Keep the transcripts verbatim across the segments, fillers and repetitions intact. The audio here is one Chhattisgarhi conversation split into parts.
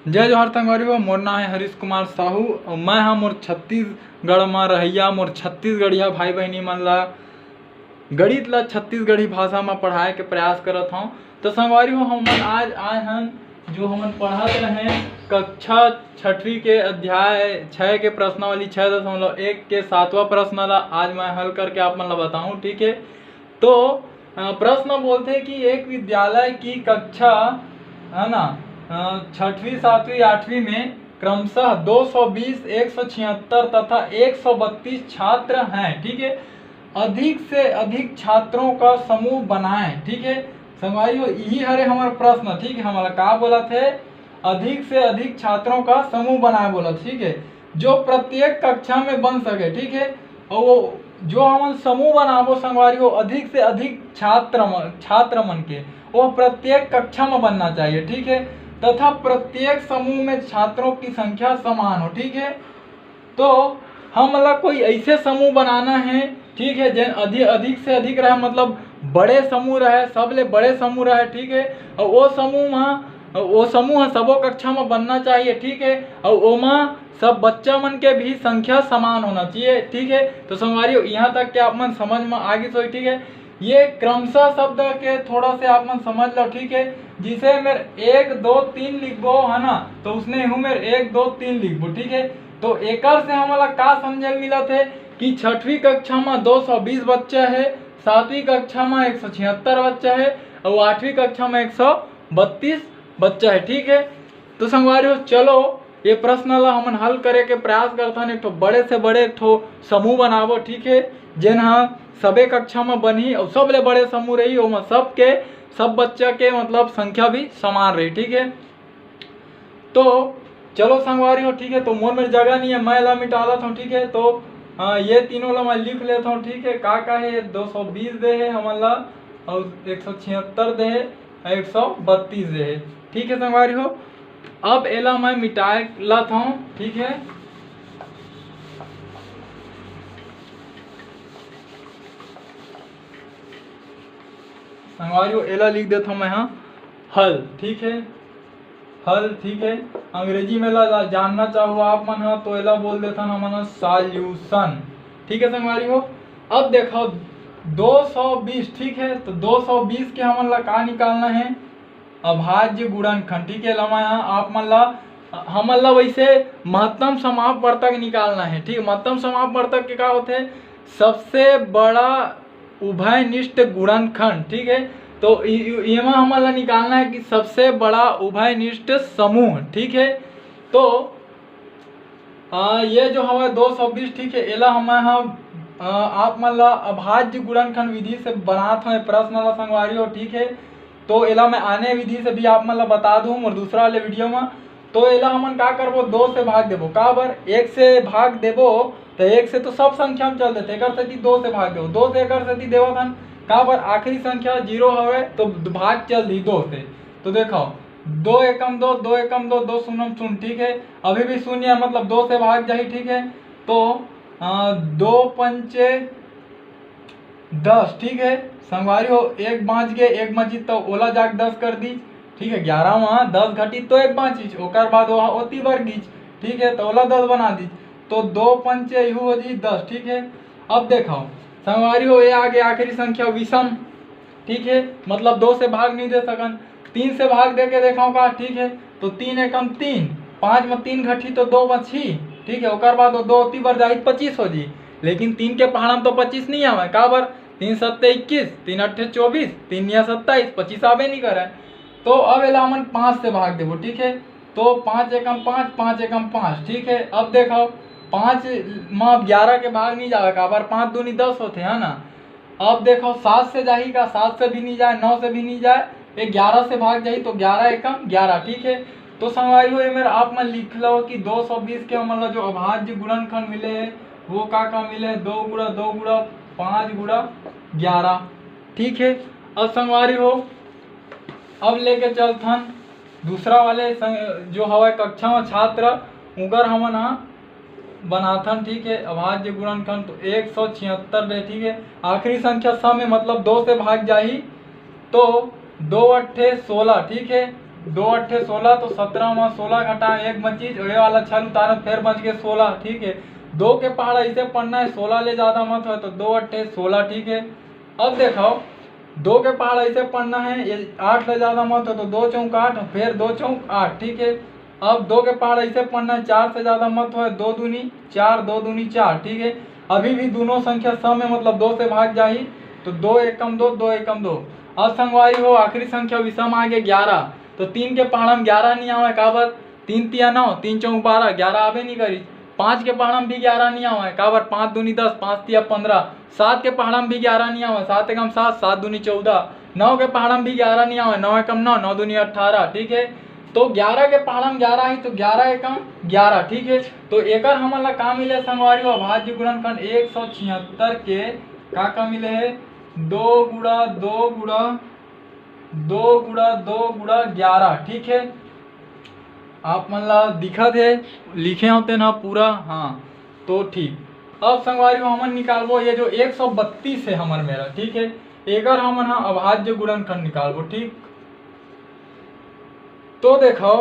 जय जोहार संगवारी हो, मोर नाम है हरीश कुमार साहू। अउ मैं हा मोर छत्तीसगढ़ म रहइया, मोर छत्तीसगढ़िया भाई बहिनी मन ला गणित ला छत्तीसगढ़ी भाषा म पढ़ाए के प्रयास करत हौं। तो संगवारी हो, हमन आज आए हन, जो हमन पढ़त रहें कक्षा छठवीं के अध्याय छः के प्रश्नावली छः दशमलव एक के सातवां प्रश्न ला आज मैं हल करके आप मन ला बताहूँ, ठीक है। तो अ, प्रश्न बोलथे कि एक विद्यालय की कक्षा, है ना, अ, छठवीं, सातवीं, आठवीं में क्रमशः दो सौ बीस, एक सौ छिहत्तर तथा एक सौ बत्तीस छात्र हैं, ठीक है। अधिक से अधिक छात्रों का समूह बनाएं, ठीक है। संगवारी हो, यही हरे हमर प्रश्न, ठीक है। हमला का बोलथे, अधिक से अधिक छात्रों का समूह बनाए बोलथे, ठीक है, जो प्रत्येक कक्षा में बन सके, ठीक है। और वो जो हमन समूह बनाबो संगवारी हो, अधिक से अधिक छात्र मन, छात्र मन के, वो प्रत्येक कक्षा में बनना चाहिए, ठीक है। तथा प्रत्येक समूह में छात्रों की संख्या समान हो, ठीक है। तो हमला कोई ऐसे समूह बनाना है, ठीक है, जेन अधिक, अधिक से अधिक रहे, मतलब बड़े समूह रहे, सबले बड़े समूह रहे, ठीक है। और वो समूह म, वो समूह ह सबो कक्षा में बनना चाहिए, ठीक है। और ओमा सब बच्चा मन के भी संख्या समान होना चाहिए, ठीक है। तो संगवारी हो, यहाँ तक के आप मन समझ में आ गिस होही, ठीक है। ये क्रमशः शब्द के थोड़ा से आप मन समझ लो, ठीक है। जिसे मेर एक, दो, तीन लिखबो, है ना, तो उसने हूँ मेर एक, दो, तीन लिखबो, ठीक है। तो एकर से हमला का समझे ल मिलत है कि छठवीं कक्षा में दो सौ बीस बच्चा है, सातवीं कक्षा में एक सौ छिहत्तर बच्चा है और आठवीं कक्षा में एक सौ बत्तीस बच्चा है, ठीक है। तो संगवारी हो, चलो ये प्रश्न ला हमन हल करे के प्रयास करथन। एक ठो बड़े से बड़े एक ठो समूह बनाबो, ठीक है, जेन ह सबे कक्षा में बनही और सबले बड़े समूह रही, ओमा सबके, सब बच्चा के मतलब संख्या भी समान रही, ठीक है। तो चलो संगवारी हो, ठीक है, तो मोर मेर जगह नहीं है, मैं ला मिटालत हूँ, ठीक है। तो अ, ये तीनों ला मैं लिख लेता हूँ, ठीक है। का का है, दो सौ बीस दे है हमन ला और एक सौ छिहत्तर दे है, एक सौ बत्तीस दे है, ठीक है संगवारी हो। अब एला मैं मिटाए लात हूँ, ठीक है। संगवारी हो, एला लिख देता हूँ मैं, हाँ, हल, ठीक है, हल, ठीक है। अंग्रेजी में ला, ला जानना चाहो आप मन ह, तो एला बोल देथन हमन ह solution, ठीक है संगवारी हो। अब देखो दो सौ बीस, ठीक है, तो दो सौ बीस के हमन ला का निकालना है, अभाज्य गुणनखंड, ठीक है। एला मैं ह आप मन ला, हमन ला वैसे महत्तम समाप वर्तक निकालना है, ठीक है। महत्तम समाप वर्तक के का होथे, सबसे बड़ा उभयनिष्ठ गुणनखंड, ठीक है। तो इ-, इ-, एमा हमन ला निकालना है कि सबसे बड़ा उभयनिष्ठ समूह, ठीक है। तो आ, ये जो हमारे दो सौ बीस, ठीक है, एला हमन ह, आ, आप मन ला अभाज्य गुणनखंड विधि से बनात हवे प्रश्न ला संगवारी हो, ठीक है। तो एला मैं आने विधि से भी आप मन ला बता दूँ मोर दूसरा वाले वीडियो में। तो एला हमन का करबो, दो से भाग देबो। काबर एक से भाग देबो, तो एक से तो सब संख्या में चल देथे, एकर सेती दो से भाग देबो। दो से एकर सेती देवत हन, काबर आखिरी संख्या जीरो हवे, तो भाग चल दी दो से। तो देखो, दो एकम दो, दो एकम दो, दो शून्यम शून्य, ठीक है। अभी भी शून्य है, मतलब दो से भाग जाही, ठीक है। तो आ, दो पंचे दस, ठीक है संगवारी हो, एक बाँच गे, एक बाँचिस तो ओला जाके दस कर दीस, ठीक है। ग्यारह वहाँ दस घटिस तो एक बाँचिस, ओकर बाद वहाँ ओती बर गीस, ठीक है, तो ओला दस बना दीस। तो दो पंचे यू हो जी दस, ठीक है। अब देखो संगवारी हो, ये आगे आखिरी संख्या विषम, ठीक है, मतलब दो से भाग नहीं दे सकन, तीन से भाग दे के देखाओ का, ठीक है। तो तीन एकम तीन, पाँच में तीन घटी तो दो बची, ठीक है। ओकर बाद वो दो ओती बर जाही, पच्चीस हो जी, लेकिन तीन के पहाड़ा में तो पच्चीस नहीं आवे, काबर, तीन सत्ते इक्कीस, तीन अट्ठे चौबीस, तीन या सत्ताईस, पच्चीस आबे नहीं करे। तो अब एला हमन पाँच से भाग देबो, ठीक है। तो पाँच एकम पाँच, पाँच एकम पाँच, ठीक है। अब देखो, पाँच में अब ग्यारह के भाग नहीं जावे, काबर, पाँच दूनी दस होथे, है ना। अब देखो, सात से जाही का, सात से भी नहीं जाए, नौ से भी नहीं जाए, ये ग्यारह से भाग जाही, तो ग्यारह एकम ग्यारह, ठीक है। तो संगवारी हो, ये मेर आप मन लिख लो कि दो सौ बीस के हमन ला जो अभाज्य गुणनखंड मिले है, वो का का मिले है, दो गुणा दो गुणा पाँच गुणा ग्यारह, ठीक है। अब संगवारी हो, अब लेके चलथन दूसरा वाले संग-, जो हवय कक्षा में छात्र, उकर हमन ह बनाथन, ठीक है। अभाज्य गुणनखंड तो एक सौ छिहत्तर दे, ठीक है। आखिरी संख्या सम है, मतलब दो से भाग जाही, तो दो अट्ठे सोलह, ठीक है। दो अट्ठे सोलह, तो सत्रह में सोलह घटा एक बचिस, ये वाला छल उतारत, फिर बच गए सोलह। ठीक है, दो के पहाड़ा ऐसे पढ़ना है, सोलह ले ज्यादा मत हो, तो दो अट्ठे सोलह। ठीक है, अब देखो, दो के पहाड़ा ऐसे पढ़ना है, ये आठ ले ज्यादा मत हो, तो दो चौक आठ, फिर दो चौक आठ। ठीक है, अब दो के पहाड़ा ऐसे पढ़ना है, चार से ज्यादा मत हो, दो दूनी चार, दो दूनी चार। ठीक है, अभी भी दोनों संख्या सम है, मतलब दो से भाग जाही, तो दो एकम दो, दो एकम दो। अब संगवारी हो, आखिरी संख्या विषम आगे ग्यारह, तो तीन के पहाड़ा में ग्यारह नहीं आवे, काबर? तीन तिया नौ, तीन चौक बारह, ग्यारह आबे नहीं करी। पाँच के पहाड़ा में भी ग्यारह नहीं आवे, काबर? पाँच दूनी दस, पाँच तिया पन्द्रह। सात के पहाड़ा में भी ग्यारह नहीं आवे, सात एकम सात, सात दूनी चौदह। नौ के पहाड़ा में भी ग्यारह नहीं आवे, नौ एकम नौ, नौ दूनी अट्ठारह। ठीक है, तो ग्यारह के पहाड़ा में ग्यारह ही, तो ग्यारह एकम ग्यारह। ठीक है, तो एकर हमन ला का मिले संगवारी हो? अभाज्य गुणनखंड एक सौ छिहत्तर के का का मिले है? दो गुणा दो गुणा दो गुणा दो गुणा ग्यारह। ठीक है, आप मन ला दिखत है, लिखे होते ना पूरा। हाँ, तो ठीक। अब संगवारी हो, हमन निकालबो ये जो एक सौ बत्तीस है हमर मेरा। ठीक है, एकर हमन हा अभाज्य गुणनखंड निकालबो। ठीक, तो देखो,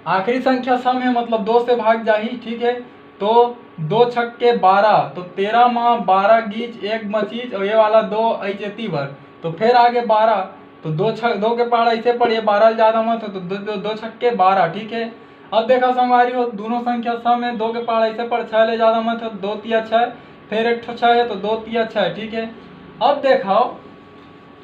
आखिरी संख्या सम है, मतलब दो से भाग जाही। ठीक है, तो दो छक्के बारह, तो तेरह में बारह गीच एक बचीच, और ये वाला दो ऐचेती बर, तो फिर आगे बारह, तो दो छक, दो के पहाड़ा ऐसे पढ़, ये बारह ले ज्यादा मत हो, तो दो, दो, दो छक्के बारह। ठीक है, अब देखा संगवारी हो, दोनों संख्या सम है, दो के पहाड़ा ऐसे पढ़, छह ले ज्यादा मत हो, दो तिया छह, फिर एक ठो छह है, तो दो तिया छह। ठीक है, अब देखो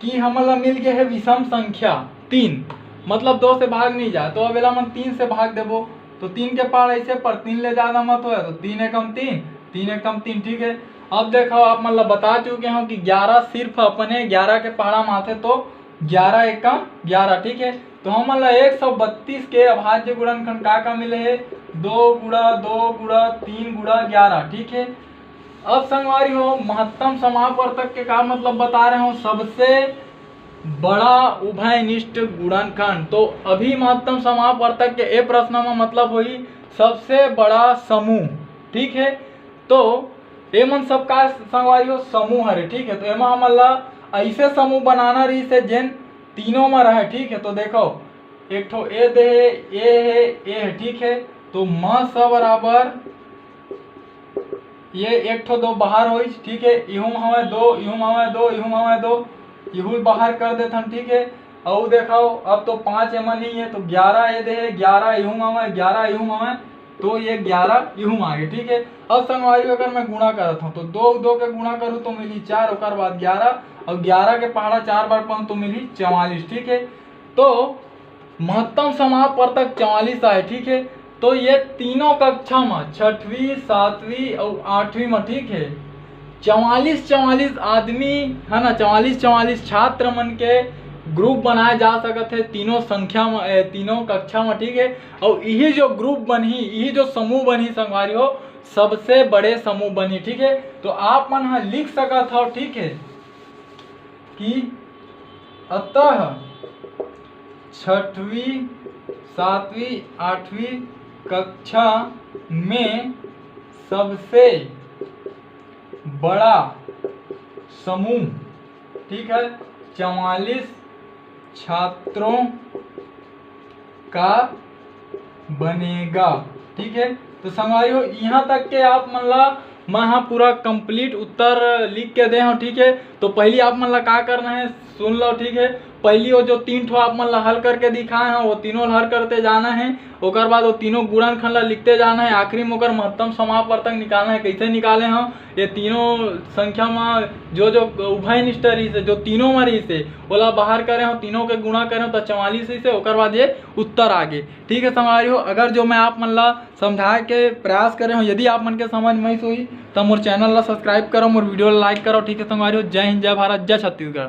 कि हमन ला मिल गए है विषम संख्या तीन, मतलब दो से भाग नहीं जाए, तो अब एला हमन तीन से भाग देबो, तो तीन के पहाड़ा ऐसे पढ़, तीन ले ज्यादा मत होए, तो तीन एकम तीन, तीन एकम तीन। ठीक है, अब देखो, आप मन ला बता चुके हो कि ग्यारह सिर्फ अपने ग्यारह के पहाड़ा में आथे, तो ग्यारह एकम ग्यारह। ठीक है, तो हमन ला एक सौ बत्तीस के अभाज्य गुणनखंड का का मिले है? दो गुणा दो गुणा तीन गुणा ग्यारह। ठीक है, अब संगवारी हो, महत्तम समापवर्तक के का मतलब बता रहे हो? सबसे बड़ा उभयनिष्ठ गुणनखंड। तो अभी महत्तम समापवर्तक के ए प्रश्न में मतलब होही सबसे बड़ा समूह। ठीक है, तो एमन सब का संगवारी हो? समूह हरे। ठीक है, तो एमा हमन ला ऐसे समूह बनाना रहिस हे जेन तीनों में रहे। ठीक है, तो देखो, एक ठो ए दे हे, ए हे, ए हे। ठीक है, तो म स बराबर ये एक ठो दो बाहर होइस। ठीक है, इहू में हवे दो, इहू में हवे दो, इहू में हवे दो, इहू बाहर कर देथन। ठीक है, अउ देखाओ, अब तो पाँच एमा नहीं है, तो ग्यारह ए दे हे, ग्यारह इहू में हवे, ग्यारह इहू में हवे, तो ये ग्यारह इहू में आगे। ठीक है, अब संगवारी, अगर मैं गुणा करत हूँ, तो दो दो के गुणा करूँ तो मिली चार, ओकर बाद ग्यारह, और ग्यारह के पहाड़ा चार बार पढ़ूँ तो मिली चवालीस। ठीक है, तो महत्तम समापवर्तक चवालीस आए। ठीक है, तो ये तीनों कक्षा में, छठवीं, सातवीं और आठवीं में, ठीक है, चवालीस चवालीस आदमी, है ना, चवालीस चवालीस छात्र मन के ग्रुप बनाए जा सकत है तीनों संख्या में, ए, तीनों कक्षा में। ठीक है, और यही जो ग्रुप बनही, यही जो समूह बनही संगवारी हो, सबसे बड़े समूह बनही। ठीक है, तो आप मन ह लिख सकत हो, ठीक है, कि अतः छठवीं, सातवीं, आठवीं कक्षा में सबसे बड़ा समूह, ठीक है, चवालीस छात्रों का बनेगा। ठीक है, तो संगवारी हो, यहाँ तक के आप मन ला मैं हा पूरा कंप्लीट उत्तर लिख के दे हूँ। ठीक है, तो पहली आप मन ला का करना है, सुन लो। ठीक है, पहली वो जो तीन ठो आप मन ला हल करके दिखाए हैं, वो तीनों ला हल करते जाना है। ओकर बाद वो तीनों गुणनखंड ला लिखते जाना है। आखिरी में ओकर महत्तम समापवर्तक निकालना है। कैसे निकाले हम? ये तीनों संख्या में जो जो उभयनिष्ठ रहिस हे, जो तीनों में रहिस हे, ओला बाहर करे हो, तीनों के गुणा करे हो तो चवालीस रहिस हे, ओकर बाद ये उत्तर आगे। ठीक है संगवारी हो, अगर जो मैं आप मन ला समझाए के प्रयास करे हो, यदि आप मन के समझ में आइस होही, तो मोर चैनल ला सब्सक्राइब करो, मोर वीडियो ला लाइक करो। ठीक है संगवारी हो, जय हिंद, जय भारत, जय छत्तीसगढ़।